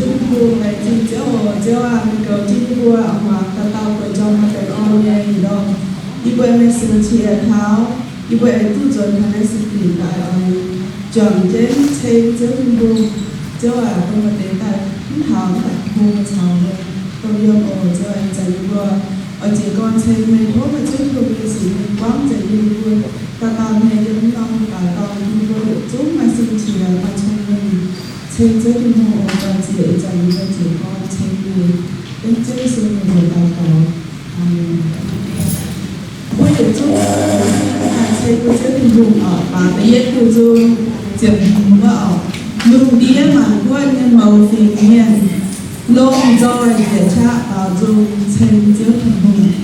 Tin-Hungh, laengz zingh Ziouv oc. Ziouv aah, meih goux jienv yie mbuo a'hnguaaz dauh dauh bueix njormh maaih baengh orn nyei hnyouv. Yie mbuo aengx meih singx qiex taux, yie mbuo aengx duqv nzuonx taux naaiv se dingc daaih oix juangc jienv ceng Ziouv Tin-Hungh. Ziouv aac, dongh maaih deix daaih mv taux, mv baac Tin-Hungh caux mbuo dongh yiem oc. Ziouv aengx zanc yie mbuo oix jiez gorn ceng meih, tov meih Ziouv Tin-Hungh nyei Singx Lingh buangv nzengc yie mbuo dauh dauh nyei yiem mv norm baaix dorngh, yie mbuo yietc zungv maaih singx qiex, maaih cong-mengh ceng Ziouv Tin-Hungh oc. Doix-Ziec, ih zanc yie mbuo jiez gorn ceng meih, dengv Ziouv Yesu nyei mbuox daux gaux. Aamen. Mbuo yietc zungv ceng mbuo Ziouv Tin-Hungh oc. Baac da'yietv diuh nzung ziepc hmz wuov oc. Lungh ndiev maanc guoqv nyei mouz fingx mienh, lomh nzoih njiec qaqv baaux nzung ceng Ziouv Tin-Hungh.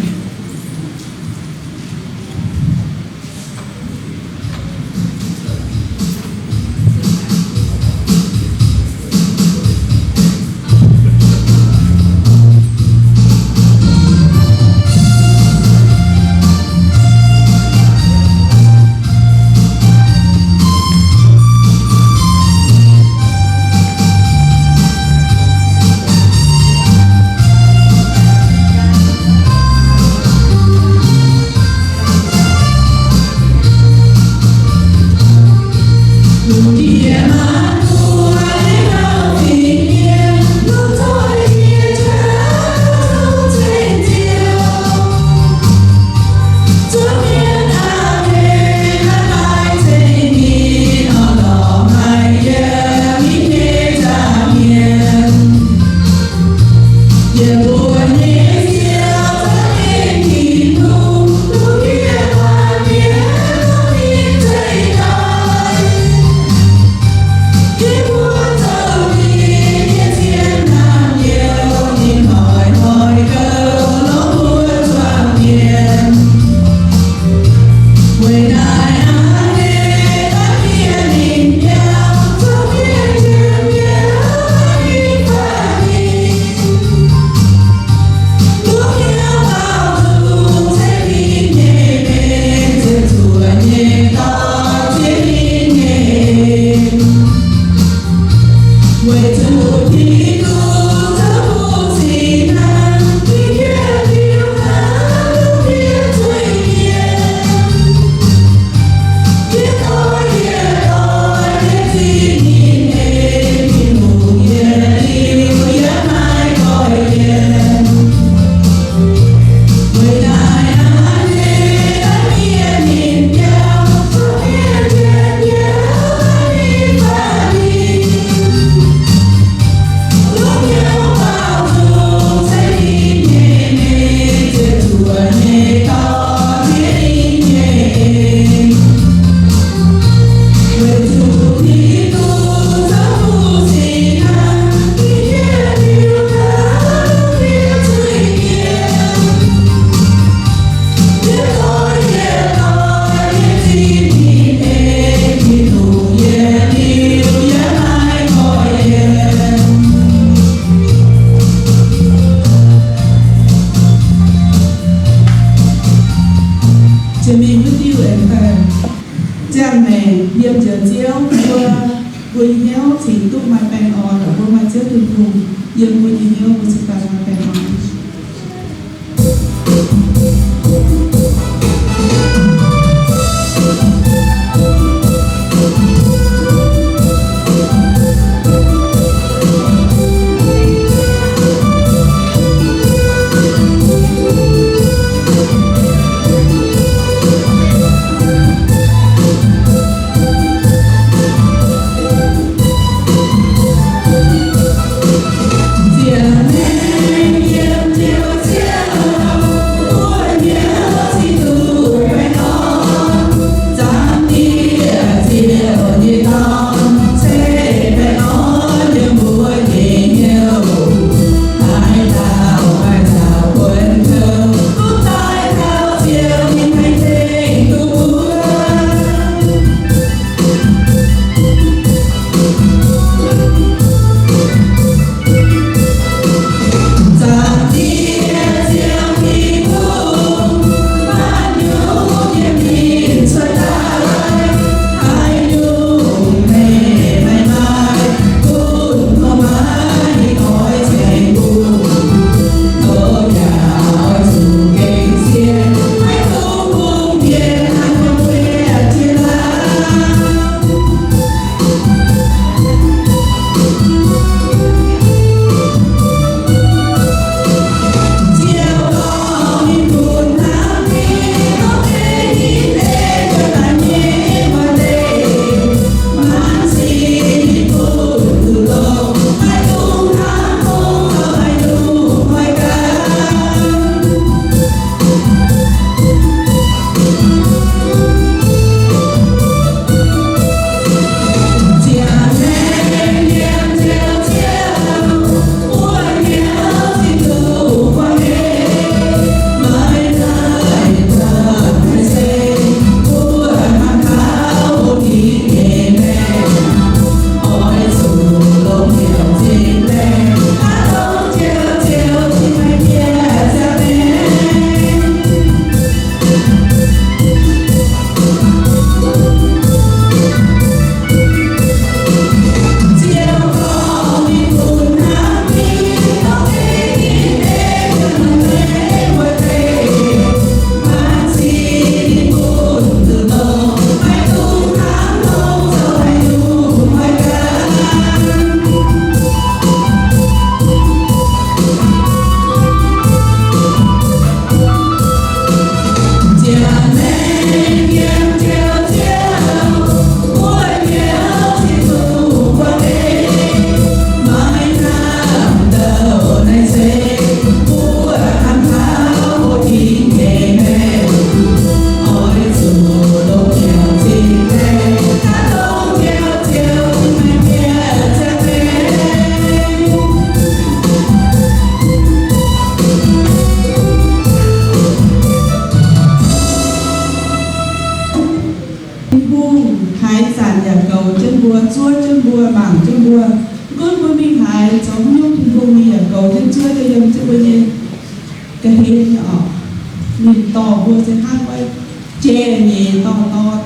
Jiex mingh wuov diuh aengx daaih ziangh maengc yiem njoux Ziouv, mbuo, mbuo nyei hnyouv cingx duqv maaih baengh orn, mbuo maaih Ziouv Tin-Hungh yiem mbuo nyei hnyouv, mbuo cingx daaih maaih baengh orn. zuov jienv mbuo, mangc jienv mbuo. Mv gunv mbuo mingh haaix, zoux haaix nyungc, Tin-Hungh ninh yaac goux jienv zuov jienv yiem jienv mbuo nyei ga'hlen nyei oc. Ninh dorh mbuo se hnangv wuov jai nyeic dorh dorn.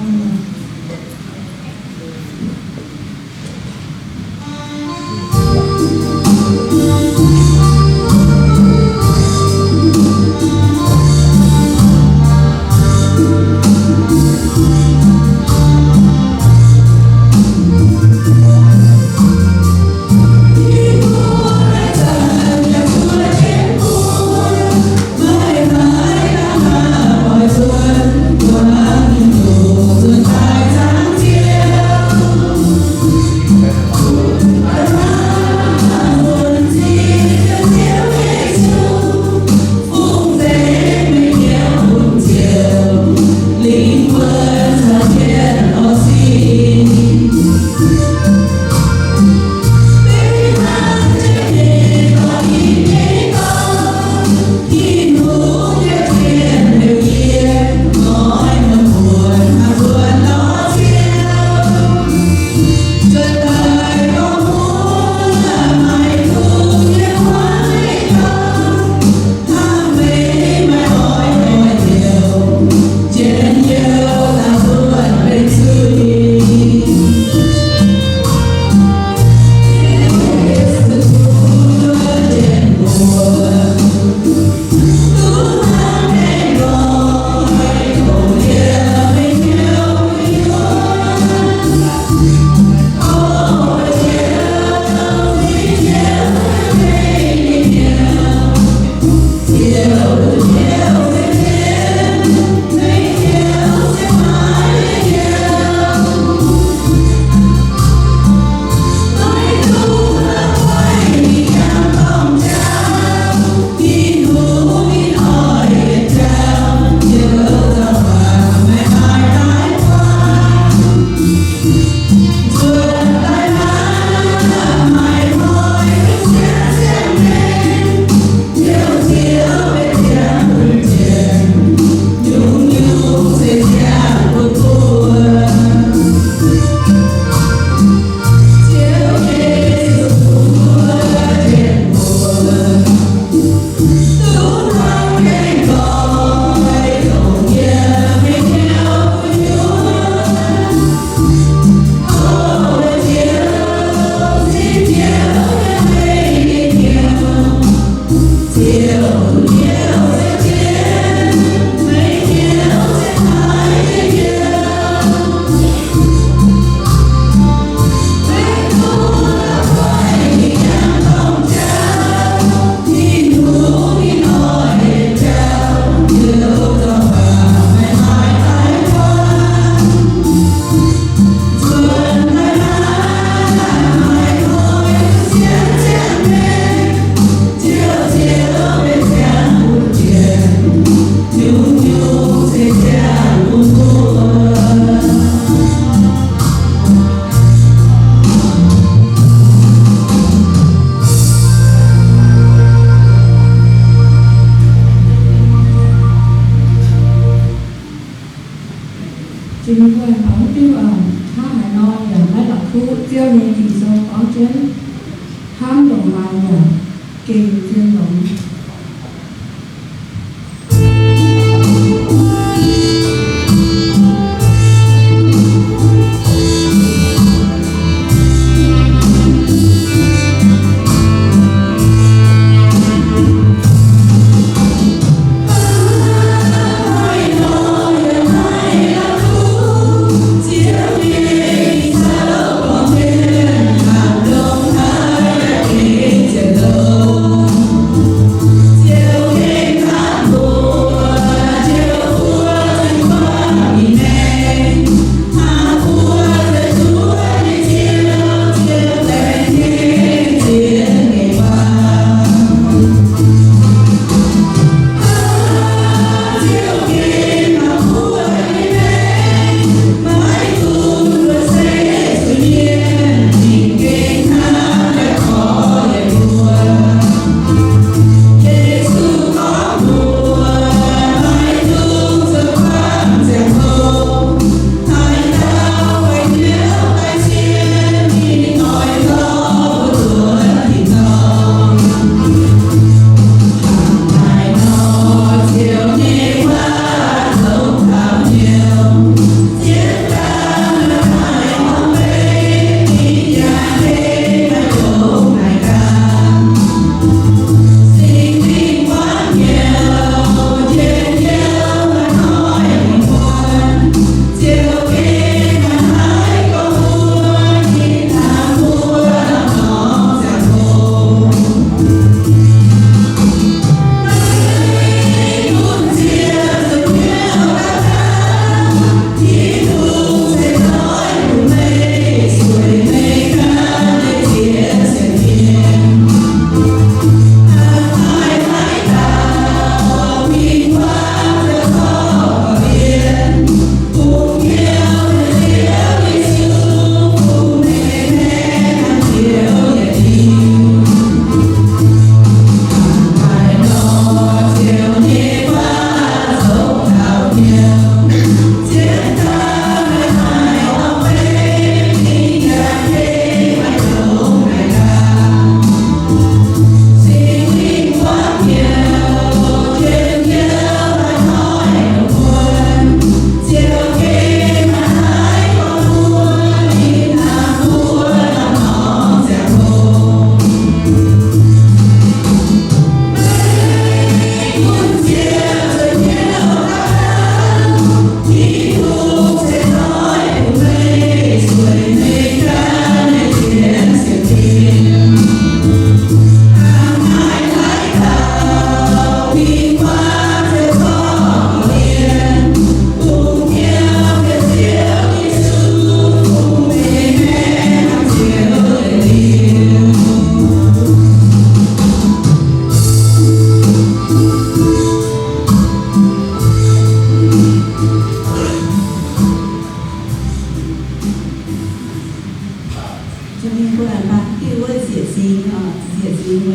Jiex mingh guanh taux wuov diuh hnangv haaix nor yaac maiv la'kuqv. Ziouv nyei Ging-Sou gorngv jienv, hnamv ndongc naaic yaac gengh zien longx.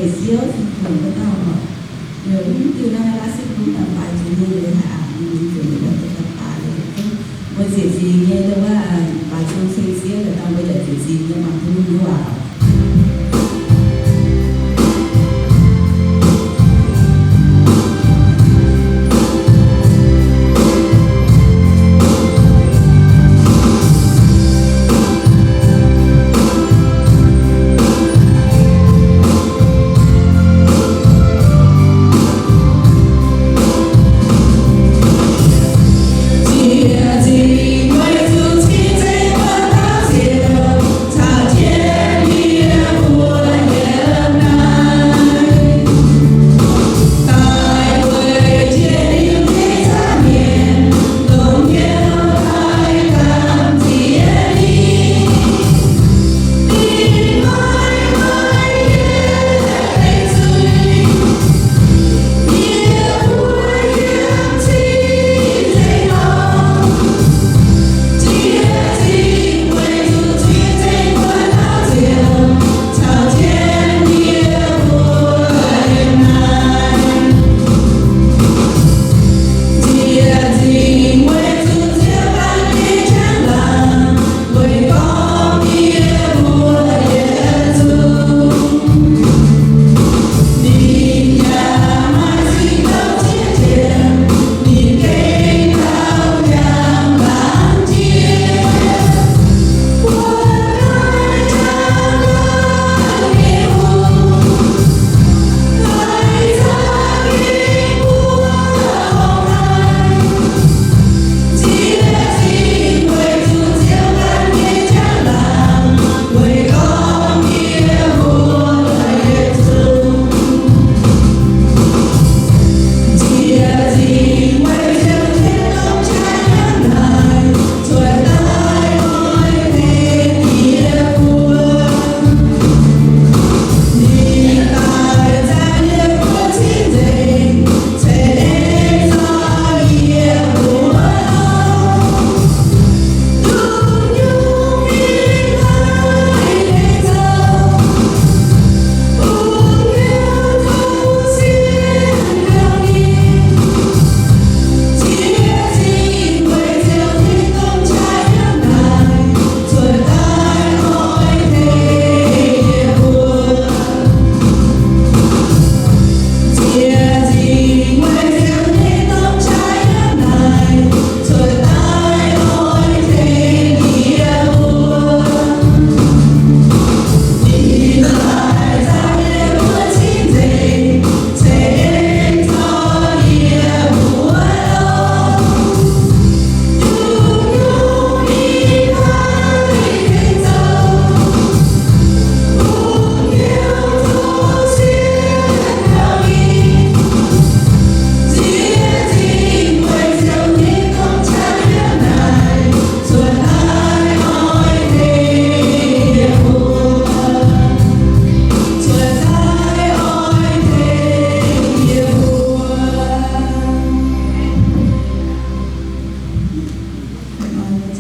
Ziouv Tin-Hungh wuov dauh oc. Liuz mv diuh naaiv laav sipv bun daaih baaix zuqc nyei, liuz haih aqc nyei, zuqc nyei, daaih baaix liuz, mbuo nzieqc zingx nyei, ndau wuov baaix zuqc ceng siev, daaih mbuo nzieqc zingx nyei, mangc Tin-Hungh nyei waac.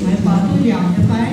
Maiv baac duqv liangx nyei fai?